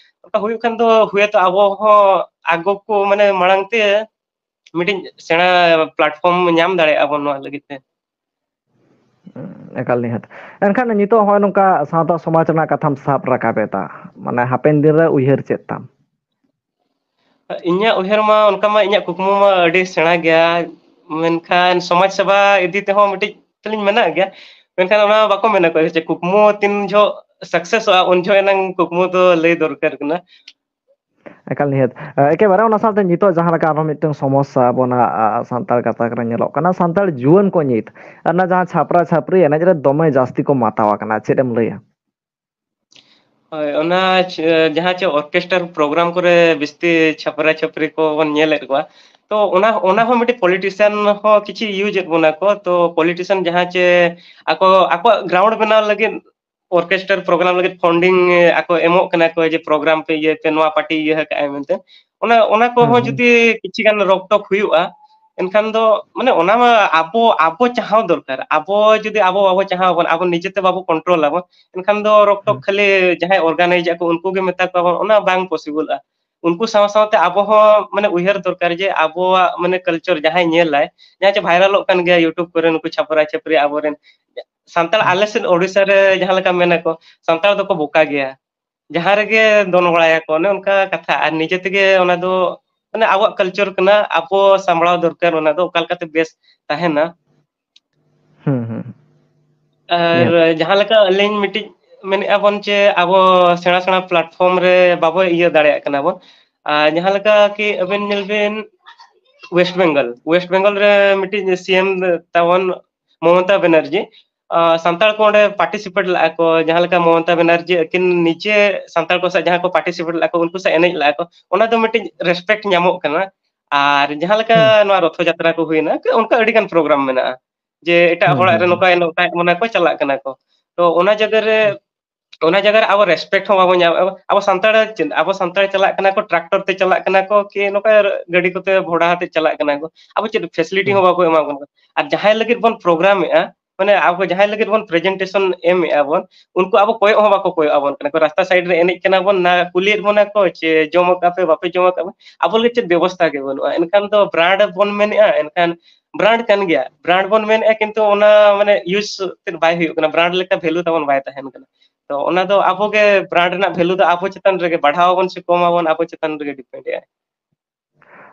ᱚᱱᱠᱟ ᱦᱩᱭᱩᱜ ᱠᱷᱟᱱ ᱫᱚ ᱦᱩᱭᱛᱚ ᱟᱵᱚ ᱦᱚᱸ ᱟᱜᱚ ᱠᱚ, ᱢᱟᱱᱮ, ᱢᱟᱲᱟᱝ ᱛᱮ ᱢᱤᱫᱴᱤᱡ ᱥᱮᱬᱟ platform ᱧᱟᱢ ᱫᱟᱲᱮᱭᱟᱜᱼᱟ ᱵᱚᱱ ᱱᱚᱣᱟ ᱞᱟᱹᱜᱤᱫ ᱛᱮ᱾ ᱮᱠᱟᱞ ᱱᱤᱦᱟᱹᱛ᱾ ᱮᱱᱠᱷᱟᱱ ᱱᱤᱛᱚᱜ ᱦᱚᱸᱜᱼᱚᱭ ᱱᱚᱝᱠᱟ ᱥᱟᱶᱛᱟ ᱥᱚᱢᱟᱡᱽ ᱨᱮᱱᱟᱜ ᱠᱟᱛᱷᱟᱢ ᱥᱟᱵ ᱨᱟᱠᱟᱵ ᱮᱫᱟ, ᱢᱟᱱᱮ ᱦᱟᱯᱮᱱ ᱫᱤᱱ ᱨᱮ ᱩᱭᱦᱟᱹᱨ ᱪᱮᱫ ᱛᱟᱢ? ᱤᱧᱟᱹᱜ ᱩᱭᱦᱟᱹᱨ ᱢᱟ ᱚᱱᱠᱟ ᱢᱟ ᱤᱧᱟᱹᱜ ᱠᱩᱠᱢᱩ ᱢᱟ ᱟᱹᱰᱤ ᱥᱮᱬᱟ ᱜᱮᱭᱟ, ᱢᱮᱱᱠᱷᱟᱱ ᱥᱚᱢᱟᱡᱽ ᱥᱮᱵᱟ ᱤᱫᱤ ᱛᱮᱦᱚᱸ ᱢᱤᱫᱴᱤᱡ ᱛᱟᱹᱞᱤᱧ ᱢᱮᱱᱟᱜ ᱜᱮᱭᱟ, ᱢᱮᱱᱠᱷᱟᱱ ᱚᱱᱟ ᱵᱟᱠᱚ ᱢᱮᱱᱟ ᱠᱚ ᱡᱮ ᱠᱩᱠᱢᱩ ᱛᱤᱱ ᱡᱚᱦᱚᱜ successᱚᱜᱼᱟ ᱩᱱ ᱡᱚᱦᱚᱜ ᱮᱱᱟᱝ ᱠᱩᱠᱢᱩ ᱫᱚ ᱞᱟᱹᱭ ᱫᱚᱨᱠᱟᱨ ᱠᱟᱱᱟ᱾ ᱮᱠᱟᱞ ᱱᱤᱦᱟᱹᱛ᱾ ᱮ, ᱮᱠᱮᱵᱟᱨᱮ ᱚᱱᱟ ᱥᱟᱶᱛᱮ ᱱᱤᱛᱚᱜ ᱡᱟᱦᱟᱸ ᱞᱮᱠᱟ ᱟᱨᱦᱚᱸ ᱢᱤᱫᱴᱟᱝ ᱥᱚᱢᱚᱥᱥᱟ ᱟᱵᱚᱱᱟᱜ, ᱟ, ᱥᱟᱱᱛᱟᱲ ᱜᱟᱛᱟᱠ ᱨᱮ ᱧᱮᱞᱚᱜ ᱠᱟᱱᱟ, ᱥᱟᱱᱛᱟᱲ ᱡᱩᱣᱟᱹᱱ ᱠᱚ ᱱᱤᱛ ᱚᱱᱟ ᱡᱟᱦᱟᱸ ᱪᱷᱟᱯᱨᱟ ᱪᱷᱟᱯᱨᱤ ᱮᱱᱮᱡ ᱨᱮ ᱫᱚᱢᱮ ᱡᱟᱹᱥᱛᱤ ᱠᱚ ᱢᱟᱛᱟᱣ ᱟᱠᱟᱱᱟ, ᱪᱮᱫ ᱮᱢ ᱞᱟᱹᱭᱟ? ᱦᱳᱭ, ᱚᱱᱟ ᱪ-, ᱡᱟᱦᱟᱸ ᱪᱮ orchestra program ᱠᱚᱨᱮ ᱵᱤᱥᱛᱤ ᱪᱷᱟᱯᱨᱟ ᱪᱷᱟᱯᱨᱤ ᱠᱚ ᱵᱚᱱ ᱧᱮᱞᱮᱫ ᱠᱚᱣᱟ, ᱛᱚ ᱚᱱᱟ, ᱚᱱᱟ ᱦᱚᱸ ᱢᱤᱫᱴᱤᱡ politician ᱦᱚᱸ ᱠᱤᱪᱷᱩ use ᱮᱫ ᱵᱚᱱᱟ ᱠᱚ, ᱛᱚ politician ᱡᱟᱦᱟᱸ ᱪᱮ ᱟᱠᱚ, ᱟᱠᱚᱣᱟᱜ ground ᱵᱮᱱᱟᱣ ᱞᱟᱹᱜᱤᱫ orchestra program ᱞᱟᱹᱜᱤᱫ funding ᱟᱠᱚ ᱮᱢᱚᱜ ᱠᱟᱱᱟ ᱠᱚ ᱡᱮ program ᱯᱮ ᱤᱭᱟᱹᱭ ᱯᱮ, ᱱᱚᱣᱟ party ᱤᱭᱟᱹ ᱟᱠᱟᱫᱼᱟᱭ ᱢᱮᱱᱛᱮ, ᱚᱱᱟ, ᱚᱱᱟ ᱦᱩᱸ, ᱠᱚᱦᱚᱸ ᱦᱩᱸ᱾ ᱡᱩᱫᱤ ᱠᱤᱪᱷᱤ ᱜᱟᱱ ᱨᱚᱠ ᱴᱚᱠ ᱦᱩᱭᱩᱜᱼᱟ, ᱮᱱᱠᱷᱟᱱ ᱫᱚ ᱢᱟᱱᱮ ᱚᱱᱟ ᱢᱟ ᱟᱵᱚ, ᱟᱵᱚ ᱪᱟᱦᱟᱣ ᱫᱚᱨᱠᱟᱨ᱾ ᱟᱵᱚ ᱡᱩᱫᱤ ᱟᱵᱚ ᱵᱟᱵᱚ ᱪᱟᱦᱟᱣ ᱟᱵᱚᱱ, ᱟᱵᱚ ᱱᱤᱡᱮᱛᱮ ᱵᱟᱵᱚ control ᱟᱵᱚᱱ, ᱮᱱᱠᱷᱟᱱ ᱫᱚ ᱨᱚᱠ ᱴᱚᱠ ᱦᱩᱸ᱾ ᱠᱷᱟᱹᱞᱤ ᱡᱟᱦᱟᱸᱭ organize ᱟᱠᱚ ᱩᱱᱠᱩ ᱜᱮ ᱢᱮᱛᱟ ᱠᱚᱣᱟ ᱵᱚᱱ, ᱚᱱᱟ ᱵᱟᱝ possibleᱚᱜᱼᱟ᱾ ᱩᱱᱠᱩ ᱥᱟᱶ ᱥᱟᱶᱛᱮ ᱟᱵᱚ ᱦᱚᱸ ᱢᱟᱱᱮ ᱩᱭᱦᱟᱹᱨ ᱫᱚᱨᱠᱟᱨ ᱡᱮ ᱟᱵᱚᱣᱟᱜ ᱢᱟᱱᱮ culture ᱡᱟᱦᱟᱸᱭ ᱧᱮᱞᱟᱭ, ᱡᱟᱦᱟᱸ ᱪᱮ viralᱚᱜ ᱠᱟᱱ ᱜᱮᱭᱟ YouTube ᱠᱚᱨᱮ, ᱱᱩᱠᱩ ᱪᱷᱟᱯᱨᱟ ᱪᱷᱟᱯᱨᱤ ᱟᱵᱚᱨᱮᱱ ᱥᱟᱱᱛᱟᱲ, ᱦᱩᱸ᱾ ᱟᱞᱮ ᱥᱮᱫ ᱳᱰᱤᱥᱟ ᱨᱮ ᱡᱟᱦᱟᱸ ᱞᱮᱠᱟ ᱢᱮᱱᱟ ᱠᱚ, ᱥᱟᱱᱛᱟᱲ ᱫᱚᱠᱚ ᱵᱚᱠᱟ ᱜᱮᱭᱟ᱾ ᱡᱟᱦᱟᱸ ᱨᱮᱜᱮ ᱫᱚᱱ ᱵᱟᱲᱟᱭᱟᱠᱚ, ᱚᱱᱮ ᱚᱱᱠᱟ ᱠᱟᱛᱷᱟ᱾ ᱟᱨ ᱱᱤᱡᱮ ᱛᱮᱜᱮ ᱚᱱᱟ ᱫᱚ, ᱢᱟᱱᱮ, ᱟᱵᱚᱣᱟᱜ culture ᱠᱟᱱᱟ, ᱟᱵᱚ ᱥᱟᱢᱵᱲᱟᱣ ᱫᱚᱨᱠᱟᱨ ᱚᱱᱟ ᱫᱚ, ᱚᱠᱟ ᱞᱮᱠᱟᱛᱮ ᱵᱮᱥ ᱛᱟᱦᱮᱱᱟ᱾ ᱦᱩᱸ, ᱦᱩᱸ᱾ ᱟᱨ ᱱᱤᱦᱟᱹᱛ᱾ ᱡᱟᱦᱟᱸ ᱞᱮᱠᱟ ᱟᱹᱞᱤᱧ ᱢᱤᱫᱴᱤᱡ ᱢᱮᱱᱮᱫᱼᱟ ᱵᱚᱱ ᱡᱮ ᱟᱵᱚ ᱥᱮᱬᱟ ᱥᱮᱬᱟ platform ᱨᱮ ᱵᱟᱵᱚ ᱤᱭᱟᱹ ᱫᱟᱲᱮᱭᱟᱜ ᱠᱟᱱᱟ ᱵᱚᱱ᱾ ᱟᱨ ᱡᱟᱦᱟᱸ ᱞᱮᱠᱟ ᱠᱤ ᱟᱵᱮᱱ ᱧᱮᱞ ᱵᱮᱱ, West Bengal, West Bengal ᱨᱮ ᱢᱤᱫᱴᱤᱡ CM ᱛᱟᱵᱚᱱ ᱢᱚᱢᱚᱛᱟ ᱵᱮᱱᱟᱨᱡᱤ, ᱟᱸ, ᱥᱟᱱᱛᱟᱲ ᱠᱚ ᱚᱸᱰᱮ participate ᱞᱟᱜᱼᱟ ᱠᱚ, ᱡᱟᱦᱟᱸ ᱞᱮᱠᱟ ᱢᱚᱢᱚᱛᱟ ᱵᱮᱱᱟᱨᱡᱤ ᱟᱹᱠᱤᱱ ᱱᱤᱡᱮ ᱥᱟᱱᱛᱟᱲ ᱠᱚ ᱥᱟᱶ ᱡᱟᱦᱟᱸ ᱠᱚ participate ᱞᱟᱜᱼᱟ ᱠᱚ, ᱩᱱᱠᱩ ᱥᱟᱶ ᱮᱱᱮᱡ ᱞᱟᱜᱼᱟ ᱠᱚ, ᱚᱱᱟ ᱫᱚ ᱢᱤᱫᱴᱤᱡ respect ᱧᱟᱢᱚᱜ ᱠᱟᱱᱟ᱾ ᱟᱨ ᱡᱟᱦᱟᱸ ᱞᱮᱠᱟ ᱦᱩᱸ᱾ ᱱᱚᱣᱟ ᱨᱚᱛᱷᱚ ᱡᱟᱛᱨᱟ ᱠᱚ ᱦᱩᱭᱱᱟ, ᱚᱱᱠᱟ ᱟᱹᱰᱤ ᱜᱟᱱ program ᱢᱮᱱᱟᱜᱼᱟ, ᱡᱮ ᱮᱴᱟᱜ ᱦᱩᱸ, ᱦᱚᱲᱟᱜ ᱦᱩᱸ, ᱨᱮ ᱦᱩᱸ᱾ ᱱᱚᱝᱠᱟ ᱱᱚᱝᱠᱟ ᱢᱟᱱᱮ ᱠᱚ ᱪᱟᱞᱟᱜ ᱠᱟᱱᱟ ᱠᱚ᱾ ᱛᱚ ᱚᱱᱟ ᱡᱟᱭᱜᱟ ᱨᱮ, ᱚᱱᱟ ᱡᱟᱭᱜᱟ ᱨᱮ ᱟᱵᱚ respect ᱦᱚᱸ ᱵᱟᱵᱚ ᱧᱟᱢ, ᱟᱵᱚ ᱥᱟᱱᱛᱟᱲ ᱪᱮᱫ, ᱟᱵᱚ ᱥᱟᱱᱛᱟᱲ ᱪᱟᱞᱟᱜ ᱠᱟᱱᱟ ᱠᱚ, tractor ᱛᱮ ᱪᱟᱞᱟᱜ ᱠᱟᱱᱟ ᱠᱚ, ᱠᱤ ᱱᱚᱝᱠᱟ ᱜᱟᱹᱰᱤ ᱠᱚᱛᱮ ᱵᱷᱚᱲᱟ ᱟᱛᱮ ᱪᱟᱞᱟᱜ ᱠᱟᱱᱟ ᱠᱚ, ᱟᱵᱚ ᱪᱮᱫ facility ᱦᱩᱸ᱾ ᱦᱚᱸ ᱵᱟᱠᱚ ᱮᱢᱟ ᱵᱚᱱ ᱠᱟᱱᱟ᱾ ᱟᱨ ᱡᱟᱦᱟᱸᱭ ᱞᱟᱹᱜᱤᱫ ᱵᱚᱱ program ᱮᱜᱼᱟ, ᱢᱟᱱᱮ ᱟᱵᱚ ᱡᱟᱦᱟᱸᱭ ᱞᱟᱹᱜᱤᱫ ᱵᱚᱱ presentation ᱮᱢ ᱮᱜᱼᱟ ᱵᱚᱱ, ᱩᱱᱠᱩ ᱟᱵᱚ ᱠᱚᱭᱚᱜ ᱦᱚᱸ ᱵᱟᱠᱚ ᱠᱚᱭᱚᱜ ᱟᱵᱚᱱ ᱠᱟᱱᱟ ᱠᱚ, ᱨᱟᱥᱛᱟ side ᱨᱮ ᱮᱱᱮᱡ ᱠᱟᱱᱟ ᱵᱚᱱ, ᱱᱟ ᱠᱩᱞᱤᱭᱮᱫ ᱵᱚᱱᱟ ᱠᱚ ᱡᱮ ᱡᱚᱢ ᱟᱠᱟᱫ ᱯᱮ, ᱵᱟᱯᱮ ᱡᱚᱢ ᱟᱠᱟᱫ ᱯᱮ, ᱟᱵᱚ ᱞᱟᱹᱜᱤᱫ ᱪᱮᱫ ᱵᱮᱵᱚᱥᱛᱷᱟ ᱜᱮ ᱵᱟᱹᱱᱩᱜᱼᱟ᱾ ᱮᱱᱠᱷᱟᱱ ᱫᱚ brand ᱵᱚᱱ ᱢᱮᱱᱮᱜᱼᱟ, ᱮᱱᱠᱷᱟᱱ brand ᱠᱟᱱ ᱜᱮᱭᱟ, brand ᱵᱚᱱ ᱢᱮᱱᱮᱜᱼᱟ, ᱠᱤᱱᱛᱩ ᱚᱱᱟ ᱢᱟᱱᱮ use ᱛᱮᱫ ᱵᱟᱭ ᱦᱩᱭᱩᱜ ᱠᱟᱱᱟ, brand ᱞᱮᱠᱟ value ᱛᱟᱵᱚᱱ ᱵᱟᱭ ᱛᱟᱦᱮᱱ ᱠᱟᱱᱟ᱾ ᱛᱚ ᱚᱱᱟ ᱫᱚ ᱟᱵᱚ ᱜᱮ brand ᱨᱮᱱᱟᱜ value ᱫᱚ ᱟᱵᱚ ᱪᱮᱛᱟᱱ ᱨᱮᱜᱮ ᱵᱟᱲᱦᱟᱣ ᱟᱵᱚᱱ ᱥᱮ ᱠᱚᱢ ᱟᱵᱚᱱ, ᱟᱵᱚ ᱪᱮᱛᱟᱱ ᱨᱮᱜᱮ depend ᱮᱜᱼᱟᱭ᱾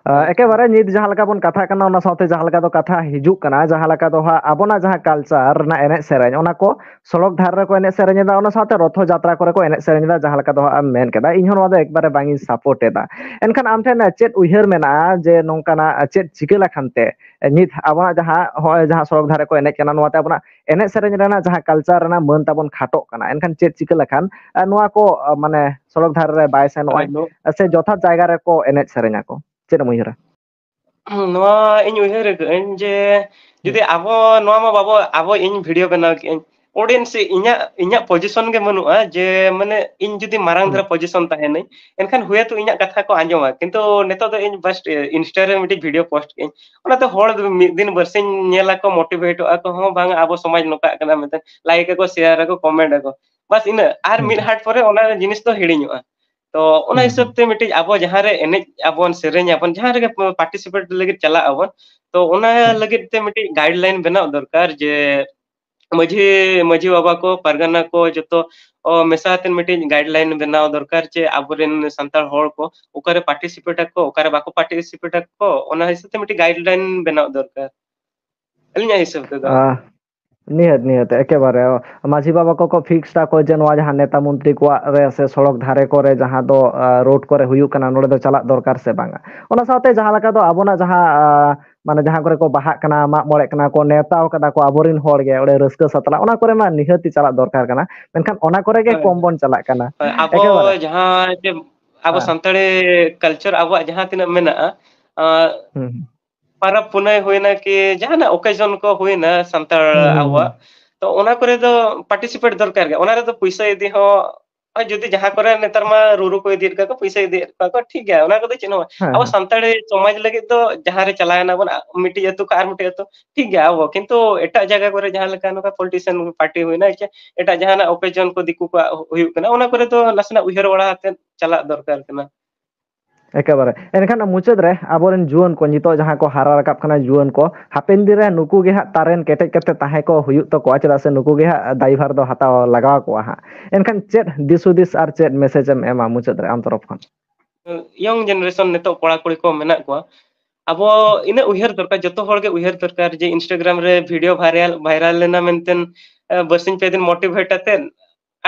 ᱟ, ᱮᱠᱮᱵᱟᱨᱮ ᱱᱤᱛ ᱡᱟᱦᱟᱸ ᱞᱮᱠᱟ ᱵᱚᱱ ᱠᱟᱛᱷᱟᱜ ᱠᱟᱱᱟ, ᱚᱱᱟ ᱥᱟᱶᱛᱮ ᱡᱟᱦᱟᱸ ᱞᱮᱠᱟ ᱫᱚ ᱠᱟᱛᱷᱟ ᱦᱤᱡᱩᱜ ᱠᱟᱱᱟ, ᱡᱟᱦᱟᱸ ᱞᱮᱠᱟ ᱫᱚ ᱦᱟᱸᱜ ᱟᱵᱚᱱᱟᱜ ᱡᱟᱦᱟᱸ culture ᱨᱮᱱᱟᱜ ᱮᱱᱮᱡ ᱥᱮᱨᱮᱧ, ᱚᱱᱟ ᱠᱚ ᱥᱚᱲᱚᱠ ᱫᱷᱟᱨᱮ ᱨᱮᱠᱚ ᱮᱱᱮᱡ ᱥᱮᱨᱮᱧ ᱮᱫᱟ, ᱚᱱᱟ ᱥᱟᱶᱛᱮ ᱨᱚᱛᱷᱚ ᱡᱟᱛᱨᱟ ᱠᱚᱨᱮ ᱠᱚ ᱮᱱᱮᱡ ᱥᱮᱨᱮᱧ ᱮᱫᱟ, ᱡᱟᱦᱟᱸ ᱞᱮᱠᱟ ᱫᱚ ᱦᱟᱸᱜ ᱮᱢ ᱢᱮᱱ ᱠᱮᱫᱟ, ᱤᱧ ᱦᱚᱸ ᱱᱚᱣᱟ ᱫᱚ ᱮᱠᱵᱟᱨᱮ ᱵᱟᱝ ᱤᱧ support ᱮᱫᱟ᱾ ᱮᱱᱠᱷᱟᱱ ᱟᱢ ᱴᱷᱮᱱ ᱪᱮᱫ ᱩᱭᱦᱟᱹᱨ ᱢᱮᱱᱟᱜᱼᱟ ᱡᱮ ᱱᱚᱝᱠᱟᱱᱟᱜ ᱪᱮᱫ ᱪᱤᱠᱟᱹ ᱞᱮᱠᱷᱟᱱ ᱛᱮ ᱱᱤᱛ ᱟᱵᱚᱱᱟᱜ ᱡᱟᱦᱟᱸ, ᱦᱚᱸᱜᱼᱚᱭ ᱡᱟᱦᱟᱸ ᱥᱚᱲᱚᱠ ᱫᱷᱟᱨᱮ ᱠᱚ ᱮᱱᱮᱡ ᱠᱟᱱᱟ, ᱱᱚᱣᱟᱛᱮ ᱟᱵᱚᱱᱟᱜ ᱮᱱᱮᱡ ᱥᱮᱨᱮᱧ ᱨᱮᱱᱟᱜ ᱡᱟᱦᱟᱸ culture ᱨᱮᱱᱟᱜ ᱢᱟᱹᱱ ᱛᱟᱵᱚᱱ ᱠᱷᱟᱴᱚᱜ ᱠᱟᱱᱟ, ᱮᱱᱠᱷᱟᱱ ᱪᱮᱫ ᱪᱤᱠᱟᱹ ᱞᱮᱠᱷᱟᱱ, ᱟ, ᱱᱚᱣᱟ ᱠᱚ, ᱟ, ᱢᱟᱱᱮ ᱥᱚᱲᱚᱠ ᱫᱷᱟᱨᱮ ᱨᱮ ᱵᱟᱭ ᱥᱮᱱᱚᱜᱼᱟᱭ, ᱟᱫᱚ ᱥᱮ ᱡᱚᱛᱷᱟᱛ ᱡᱟᱭᱜᱟ ᱨᱮᱠᱚ ᱮᱱᱮᱡ ᱥᱮᱨᱮᱧ ᱟᱠᱚ? ᱪᱮᱫ ᱮᱢ ᱩᱭᱦᱟᱹᱨᱟ? ᱦᱩᱸ, ᱱᱚᱣᱟ ᱤᱧ ᱩᱭᱦᱟᱹᱨ ᱟᱠᱟᱫᱟᱹᱧ ᱡᱮ ᱡᱩᱫᱤ ᱟᱵᱚ ᱱᱚᱣᱟ ᱢᱟ ᱵᱟᱵᱚ, ᱟᱵᱚ ᱤᱧ video ᱵᱮᱱᱟᱣ ᱠᱮᱫᱟᱹᱧ, audience ᱤᱧᱟᱹᱜ, ᱤᱧᱟᱹᱜ position ᱜᱮ ᱵᱟᱹᱱᱩᱜᱼᱟ ᱡᱮ ᱢᱟᱱᱮ ᱤᱧ ᱡᱩᱫᱤ ᱢᱟᱨᱟᱝ ᱦᱩᱸ᱾ ᱫᱷᱟᱨᱟ position ᱛᱟᱦᱮᱱᱟᱹᱧ, ᱮᱱᱠᱷᱟᱱ ᱦᱩᱭᱟᱛᱚ ᱤᱧᱟᱹᱜ ᱠᱟᱛᱷᱟ ᱠᱚ ᱟᱸᱡᱚᱢᱟ, ᱠᱤᱱᱛᱩ ᱱᱤᱛᱚᱜ ᱫᱚ ᱤᱧ just Insta ᱨᱮ ᱢᱤᱫᱴᱤᱡ video post ᱠᱮᱫᱟᱹᱧ, ᱚᱱᱟᱛᱮ ᱦᱚᱲ ᱢᱤᱫ ᱫᱤᱱ ᱵᱟᱨᱥᱤᱧ ᱧᱮᱞ ᱟᱠᱚ, motivate ᱚᱜᱼᱟ ᱠᱚ, ᱦᱚᱸ ᱵᱟᱝ ᱟᱵᱚ ᱥᱚᱢᱟᱡᱽ ᱱᱚᱝᱠᱟᱜ ᱠᱟᱱᱟ ᱢᱮᱱᱛᱮ, like ᱟᱠᱚ, share ᱟᱠᱚ, comment ᱟᱠᱚ, ᱵᱟᱥ ᱤᱱᱟᱹ᱾ ᱟᱨ ᱦᱩᱸ᱾ ᱢᱤᱫ ᱦᱟᱴ ᱯᱚᱨᱮ ᱚᱱᱟ ᱡᱤᱱᱤᱥ ᱫᱚ ᱦᱤᱲᱤᱧᱚᱜᱼᱟ᱾ ᱛᱚ ᱚᱱᱟ ᱦᱩᱸ, ᱦᱤᱥᱟᱹᱵ ᱦᱩᱸ᱾ ᱛᱮ ᱢᱤᱫᱴᱤᱡ ᱟᱵᱚ ᱡᱟᱦᱟᱸ ᱨᱮ ᱮᱱᱮᱡ ᱟᱵᱚᱱ, ᱥᱮᱨᱮᱧ ᱟᱵᱚᱱ, ᱡᱟᱦᱟᱸ ᱨᱮᱜᱮ participate ᱞᱟᱹᱜᱤᱫ ᱪᱟᱞᱟᱜ ᱟᱵᱚᱱ, ᱛᱚ ᱚᱱᱟ ᱦᱩᱸ᱾ ᱞᱟᱹᱜᱤᱫ ᱛᱮ ᱢᱤᱫᱴᱤᱡ guideline ᱵᱮᱱᱟᱣ ᱫᱚᱨᱠᱟᱨ ᱡᱮ ᱢᱟᱹᱡᱷᱤ ᱢᱟᱹᱡᱷᱤ ᱵᱟᱵᱟ ᱠᱚ, ᱯᱟᱨᱜᱟᱱᱟ ᱠᱚ, ᱡᱚᱛᱚ ᱚ, ᱢᱮᱥᱟ ᱟᱛᱮ ᱢᱤᱫᱴᱤᱡ ᱜᱟᱭᱤᱰ ᱞᱟᱭᱤᱱ ᱵᱮᱱᱟᱣ ᱫᱚᱨᱠᱟᱨ, ᱡᱮ ᱟᱵᱚᱨᱮᱱ ᱥᱟᱱᱛᱟᱲ ᱦᱚᱲ ᱠᱚ ᱚᱠᱟᱨᱮ ᱯᱟᱨᱴᱤᱥᱤᱯᱮᱴ ᱟᱠᱚ, ᱚᱠᱟᱨᱮ ᱵᱟᱠᱚ ᱯᱟᱨᱴᱤᱥᱤᱯᱮᱴ ᱟᱠᱚ, ᱚᱱᱟ ᱦᱤᱥᱟᱹᱵ ᱛᱮ ᱢᱤᱫᱴᱤᱡ ᱜᱟᱭᱤᱰ ᱞᱟᱭᱤᱱ ᱵᱮᱱᱟᱣ ᱫᱚᱨᱠᱟᱨ, ᱟᱹᱞᱤᱧᱟᱜ ᱦᱤᱥᱟᱹᱵ ᱛᱮᱫᱚ᱾ ᱟᱦ, ᱱᱤᱦᱟᱹᱛ, ᱱᱤᱦᱟᱹᱛ, ᱮᱠᱮᱵᱟᱨᱮ᱾ ᱢᱟᱹᱡᱷᱤ ᱵᱟᱵᱟ ᱠᱚᱠᱚ ᱯᱷᱤᱠᱥ ᱟᱠᱚ ᱡᱮ ᱱᱚᱣᱟ ᱡᱟᱦᱟᱸ ᱱᱮᱛᱟ ᱢᱚᱱᱛᱨᱤ ᱠᱚᱣᱟᱜ ᱨᱮ ᱥᱮ ᱥᱚᱲᱚᱠ ᱫᱷᱟᱨᱮ ᱠᱚᱨᱮ ᱡᱟᱦᱟᱸ ᱫᱚ, ᱟ, ᱨᱳᱰ ᱠᱚᱨᱮ ᱦᱩᱭᱩᱜ ᱠᱟᱱᱟ, ᱱᱚᱸᱰᱮ ᱫᱚ ᱪᱟᱞᱟᱜ ᱫᱚᱨᱠᱟᱨ ᱥᱮ ᱵᱟᱝᱟ? ᱚᱱᱟ ᱥᱟᱶᱛᱮ ᱡᱟᱦᱟᱸ ᱞᱮᱠᱟ ᱫᱚ ᱟᱵᱚᱱᱟᱜ ᱡᱟᱦᱟᱸ, ᱟ, ᱢᱟᱱᱮ ᱡᱟᱦᱟᱸ ᱠᱚᱨᱮ ᱠᱚ ᱵᱟᱦᱟᱜ ᱠᱟᱱᱟ, ᱢᱟᱜ ᱢᱚᱬᱮᱜ ᱠᱟᱱᱟ ᱠᱚ, ᱱᱮᱣᱛᱟᱣ ᱠᱟᱫᱟ ᱠᱚ ᱟᱵᱚᱨᱮᱱ ᱦᱚᱲ ᱜᱮ, ᱚᱸᱰᱮ ᱨᱟᱹᱥᱠᱟᱹ ᱥᱟᱛᱞᱟ, ᱚᱱᱟ ᱠᱚᱨᱮ ᱢᱟ ᱱᱤᱦᱟᱹᱛᱤ ᱪᱟᱞᱟᱜ ᱫᱚᱨᱠᱟᱨ ᱠᱟᱱᱟ᱾ ᱢᱮᱱᱠᱷᱟᱱ ᱚᱱᱟ ᱠᱚᱨᱮ ᱜᱮ ᱦᱳᱭ, ᱠᱚᱢ ᱦᱳᱭ᱾ ᱵᱚᱱ ᱪᱟᱞᱟᱜ ᱠᱟᱱᱟ᱾ ᱦᱳᱭ, ᱟᱵᱚ ᱮᱠᱮᱵᱟᱨᱮ᱾ ᱡᱟᱦᱟᱸ ᱡᱮ ᱟᱵᱚ ᱦᱮᱸ᱾ ᱥᱟᱱᱛᱟᱲᱤ ᱠᱟᱞᱪᱟᱨ ᱟᱵᱚᱣᱟᱜ ᱡᱟᱦᱟᱸ ᱛᱤᱱᱟᱹᱜ ᱢᱮᱱᱟᱜᱼᱟ, ᱟᱸ, ᱦᱩᱸ, ᱦᱩᱸ᱾ ᱯᱟᱨᱟᱵᱽ ᱯᱩᱱᱟᱹᱭ ᱦᱩᱭᱱᱟ ᱠᱤ ᱡᱟᱦᱟᱱᱟᱜ ᱚᱠᱮᱡᱚᱱ ᱠᱚ ᱦᱩᱭᱱᱟ ᱥᱟᱱᱛᱟᱲ ᱦᱩᱸ, ᱦᱩᱸ, ᱟᱵᱚᱣᱟᱜ, ᱦᱩᱸ᱾ ᱛᱚ ᱚᱱᱟ ᱠᱚᱨᱮ ᱫᱚ ᱯᱟᱨᱴᱤᱥᱤᱯᱮᱴ ᱫᱚᱨᱠᱟᱨ ᱜᱮ᱾ ᱚᱱᱟ ᱨᱮᱫᱚ ᱯᱩᱭᱥᱟᱹ ᱤᱫᱤ ᱦᱚᱸ, ᱟᱨ ᱡᱩᱫᱤ ᱡᱟᱦᱟᱸ ᱠᱚᱨᱮ ᱱᱮᱛᱟᱨ ᱢᱟ ᱨᱩᱨᱩ ᱠᱚ ᱤᱫᱤᱭᱮᱫ ᱠᱚᱣᱟ ᱠᱚ, ᱯᱩᱭᱥᱟᱹ ᱤᱫᱤᱭᱮᱫ ᱠᱚᱣᱟ ᱠᱚ, ᱴᱷᱤᱠ ᱜᱮᱭᱟ, ᱚᱱᱟ ᱠᱚᱫᱚ ᱪᱮᱫ ᱦᱚᱸ ᱵᱟᱝ᱾ ᱦᱮᱸ, ᱟᱵᱚ ᱦᱮᱸ᱾ ᱥᱟᱱᱛᱟᱲᱤ ᱥᱚᱢᱟᱡᱽ ᱞᱟᱹᱜᱤᱫ ᱫᱚ ᱡᱟᱦᱟᱸ ᱨᱮ ᱪᱟᱞᱟᱣ ᱮᱱᱟ ᱵᱚᱱ, ᱟ-, ᱢᱤᱫᱴᱤᱡ ᱟᱹᱛᱩ ᱠᱷᱚᱱ ᱟᱨ ᱢᱤᱫᱴᱤᱡ ᱟᱹᱛᱩ, ᱴᱷᱤᱠ ᱜᱮᱭᱟ, ᱟᱵᱚ, ᱠᱤᱱᱛᱩ ᱮᱴᱟᱜ ᱡᱟᱭᱜᱟ ᱠᱚᱨᱮ ᱡᱟᱦᱟᱸ ᱞᱮᱠᱟ ᱱᱚᱝᱠᱟ ᱯᱚᱞᱤᱴᱤᱥᱤᱭᱟᱱ ᱯᱟᱨᱴᱤ ᱦᱩᱭᱱᱟ, ᱪᱮ ᱮᱴᱟᱜ ᱡᱟᱦᱟᱱᱟᱜ ᱚᱠᱮᱡᱚᱱ ᱠᱚ ᱫᱤᱠᱩ ᱠᱚᱣᱟᱜ ᱦᱩᱭᱩᱜ ᱠᱟᱱᱟ, ᱚᱱᱟ ᱠᱚᱨᱮ ᱫᱚ ᱱᱟᱥᱮᱱᱟᱜ ᱩᱭᱦᱟᱹᱨ ᱵᱟᱲᱟ ᱠᱟᱛᱮ ᱪᱟᱞᱟᱜ ᱫᱚᱨᱠᱟᱨ ᱠᱟᱱᱟ᱾ ᱮᱠᱮᱵᱟᱨᱮ᱾ ᱮᱱᱠᱷᱟᱱ ᱢᱩᱪᱟᱹᱫ ᱨᱮ ᱟᱵᱚᱨᱮᱱ ᱡᱩᱣᱟᱹᱱ ᱠᱚ, ᱱᱤᱛᱚᱜ ᱡᱟᱦᱟᱸ ᱠᱚ ᱦᱟᱨᱟ ᱨᱟᱠᱟᱵ ᱠᱟᱱᱟ ᱡᱩᱣᱟᱹᱱ ᱠᱚ, ᱦᱟᱯᱮᱱ ᱫᱤᱱ ᱨᱮ ᱱᱩᱠᱩ ᱜᱮ ᱦᱟᱸᱜ ᱛᱟᱨᱮᱱ ᱠᱮᱴᱮᱡ ᱠᱟᱛᱮ ᱛᱟᱦᱮᱸ ᱠᱚ ᱦᱩᱭᱩᱜ ᱛᱟᱠᱚᱣᱟ, ᱪᱮᱫᱟᱜ ᱥᱮ ᱱᱩᱠᱩ ᱜᱮ ᱦᱟᱸᱜ ᱫᱟᱭᱵᱷᱟᱨ ᱫᱚ ᱦᱟᱛᱟᱣ ᱞᱟᱜᱟᱣ ᱠᱚᱣᱟ ᱦᱟᱸᱜ᱾ ᱮᱱᱠᱷᱟᱱ ᱪᱮᱫ ᱫᱤᱥ ᱦᱩᱫᱤᱥ ᱟᱨ ᱪᱮᱫ ᱢᱮᱥᱮᱡᱽ ᱮᱢ ᱮᱢᱟ ᱢᱩᱪᱟᱹᱫ ᱨᱮ ᱟᱢ ᱛᱚᱨᱚᱯ ᱠᱷᱚᱱ? ᱤᱭᱚᱝ ᱡᱮᱱᱟᱨᱮᱥᱚᱱ, ᱱᱤᱛᱚᱜ ᱠᱚᱲᱟ ᱠᱩᱲᱤ ᱠᱚ ᱢᱮᱱᱟᱜ ᱠᱚᱣᱟ, ᱟᱵᱚ ᱤᱱᱟᱹ ᱩᱭᱦᱟᱹᱨ ᱫᱚᱨᱠᱟᱨ, ᱡᱚᱛᱚ ᱦᱚᱲ ᱜᱮ ᱩᱭᱦᱟᱹᱨ ᱫᱚᱨᱠᱟᱨ ᱡᱮ Instagram ᱨᱮ ᱵᱷᱤᱰᱤᱭᱳ ᱵᱷᱟᱭᱨᱟᱞ, ᱵᱷᱟᱭᱨᱟᱞ ᱞᱮᱱᱟ ᱢᱮᱱᱛᱮ, ᱮ, ᱵᱟᱨᱥᱤᱧ ᱯᱮ ᱫᱤᱱ ᱢᱳᱴᱤᱵᱷᱮᱴ ᱟᱛᱮ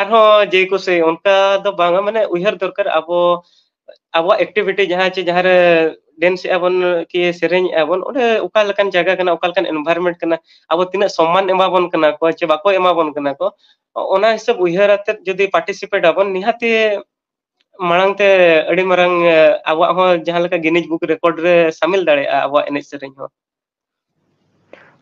ᱟᱨᱦᱚᱸ ᱡᱮ ᱠᱩᱥᱤ ᱚᱱᱠᱟ ᱫᱚ ᱵᱟᱝᱟ, ᱢᱟᱱᱮ ᱩᱭᱦᱟᱹᱨ ᱫᱚᱨᱠᱟᱨ ᱟᱵᱚ, ᱟᱵᱚᱣᱟᱜ ᱮᱠᱴᱤᱵᱷᱤᱴᱤ ᱡᱟᱦᱟᱸ ᱪᱮ ᱡᱟᱦᱟᱸ ᱨᱮ ᱰᱮᱱᱥ ᱮᱜᱼᱟ ᱵᱚᱱ ᱠᱤ ᱥᱮᱨᱮᱧ ᱮᱜᱼᱟ ᱵᱚᱱ, ᱚᱸᱰᱮ ᱚᱠᱟ ᱞᱮᱠᱟᱱ ᱡᱟᱭᱜᱟ ᱠᱟᱱᱟ, ᱚᱠᱟ ᱞᱮᱠᱟᱱ ᱮᱱᱵᱷᱟᱭᱨᱚᱱᱢᱮᱱᱴ ᱠᱟᱱᱟ, ᱟᱵᱚ ᱛᱤᱱᱟᱹᱜ ᱥᱚᱢᱢᱟᱱ ᱮᱢᱟ ᱵᱚᱱ ᱠᱟᱱᱟ ᱠᱚ ᱪᱮ ᱵᱟᱠᱚ ᱮᱢᱟ ᱵᱚᱱ ᱠᱟᱱᱟ ᱠᱚ, ᱚᱱᱟ ᱦᱤᱥᱟᱹᱵ ᱩᱭᱦᱟᱹᱨ ᱟᱛᱮᱫ ᱡᱩᱫᱤ ᱯᱟᱨᱴᱤᱥᱤᱯᱮᱴ ᱟᱵᱚᱱ, ᱱᱤᱦᱟᱹᱛᱤ ᱢᱟᱲᱟᱝ ᱛᱮ ᱟᱹᱰᱤ ᱢᱟᱨᱟᱝ, ᱮ, ᱟᱵᱚᱣᱟᱜ ᱦᱚᱸ ᱡᱟᱦᱟᱸ ᱞᱮᱠᱟ ᱜᱤᱱᱤᱡᱽ ᱵᱩᱠ ᱨᱮᱠᱚᱨᱰ ᱨᱮ ᱥᱟᱢᱤᱞ ᱫᱟᱲᱮᱭᱟᱜᱼᱟ ᱟᱵᱚᱣᱟᱜ ᱮᱱᱮᱡ ᱥᱮᱨᱮᱧ ᱦᱚᱸ᱾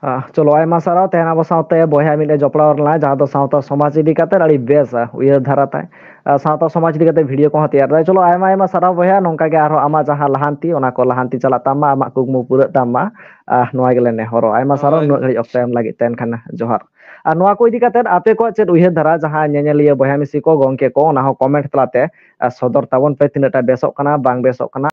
ᱟᱦ, ᱪᱚᱞᱚ, ᱟᱭᱢᱟ ᱥᱟᱨᱦᱟᱣ᱾ ᱛᱮᱦᱮᱧ ᱟᱵᱚ ᱥᱟᱶᱛᱮ ᱵᱚᱭᱦᱟ ᱢᱤᱫ ᱮ ᱡᱚᱯᱲᱟᱣ ᱞᱮᱱᱟ, ᱡᱟᱦᱟᱸ ᱫᱚ ᱥᱟᱶᱛᱟ ᱥᱚᱢᱟᱡᱽ ᱤᱫᱤ ᱠᱟᱛᱮ ᱟᱹᱰᱤ ᱵᱮᱥ, ᱟ, ᱩᱭᱦᱟᱹᱨ ᱫᱷᱟᱨᱟ ᱛᱟᱭ, ᱟ, ᱥᱟᱶᱛᱟ ᱥᱚᱢᱟᱡᱽ ᱤᱫᱤ ᱠᱟᱛᱮ ᱵᱷᱤᱰᱤᱭᱳ ᱠᱚᱦᱚᱸ ᱛᱮᱭᱟᱨ ᱫᱟᱭ᱾ ᱪᱚᱞᱚ, ᱟᱭᱢᱟ ᱟᱭᱢᱟ ᱥᱟᱨᱦᱟᱣ ᱵᱚᱭᱦᱟ, ᱱᱚᱝᱠᱟ ᱜᱮ ᱟᱨᱦᱚᱸ ᱟᱢᱟᱜ ᱡᱟᱦᱟᱸ ᱞᱟᱦᱟᱱᱛᱤ, ᱚᱱᱟ ᱠᱚ ᱞᱟᱦᱟᱱᱛᱤ ᱪᱟᱞᱟᱜ ᱛᱟᱢ ᱢᱟ, ᱟᱢᱟᱜ ᱠᱩᱠᱢᱩ ᱯᱩᱨᱟᱹᱜ ᱛᱟᱢ ᱢᱟ, ᱟ, ᱱᱚᱣᱟ ᱜᱮᱞᱮ ᱱᱮᱦᱚᱨᱚᱜᱼᱟ᱾ ᱟᱭᱢᱟ ᱥᱟᱨᱦᱟᱣ ᱦᱳᱭ᱾ ᱱᱩᱱᱟᱹᱜ ᱜᱷᱟᱹᱲᱤᱡ ᱚᱠᱛᱚ ᱮᱢ ᱞᱟᱹᱜᱤᱫ ᱛᱮ᱾ ᱮᱱᱠᱷᱟᱱ ᱡᱚᱦᱟᱨ᱾ ᱟᱨ ᱱᱚᱣᱟ ᱠᱚ ᱤᱫᱤ ᱠᱟᱛᱮ ᱟᱯᱮ ᱠᱚᱣᱟᱜ ᱪᱮᱫ ᱩᱭᱦᱟᱹᱨ ᱫᱷᱟᱨᱟ, ᱡᱟᱦᱟᱸ ᱧᱮᱧᱮᱞᱤᱭᱟᱹ ᱵᱚᱭᱦᱟ ᱢᱤᱥᱤ ᱠᱚ, ᱜᱚᱢᱠᱮ ᱠᱚ, ᱚᱱᱟ ᱦᱚᱸ ᱠᱚᱢᱮᱱᱴ ᱛᱟᱞᱟᱛᱮ, ᱟ, ᱥᱚᱫᱚᱨ ᱛᱟᱵᱚᱱ ᱯᱮ, ᱛᱤᱱᱟᱹᱜ ᱴᱟ ᱵᱮᱥᱚᱜ ᱠᱟᱱᱟ, ᱵᱟᱝ ᱵᱮᱥᱚᱜ ᱠᱟᱱᱟ᱾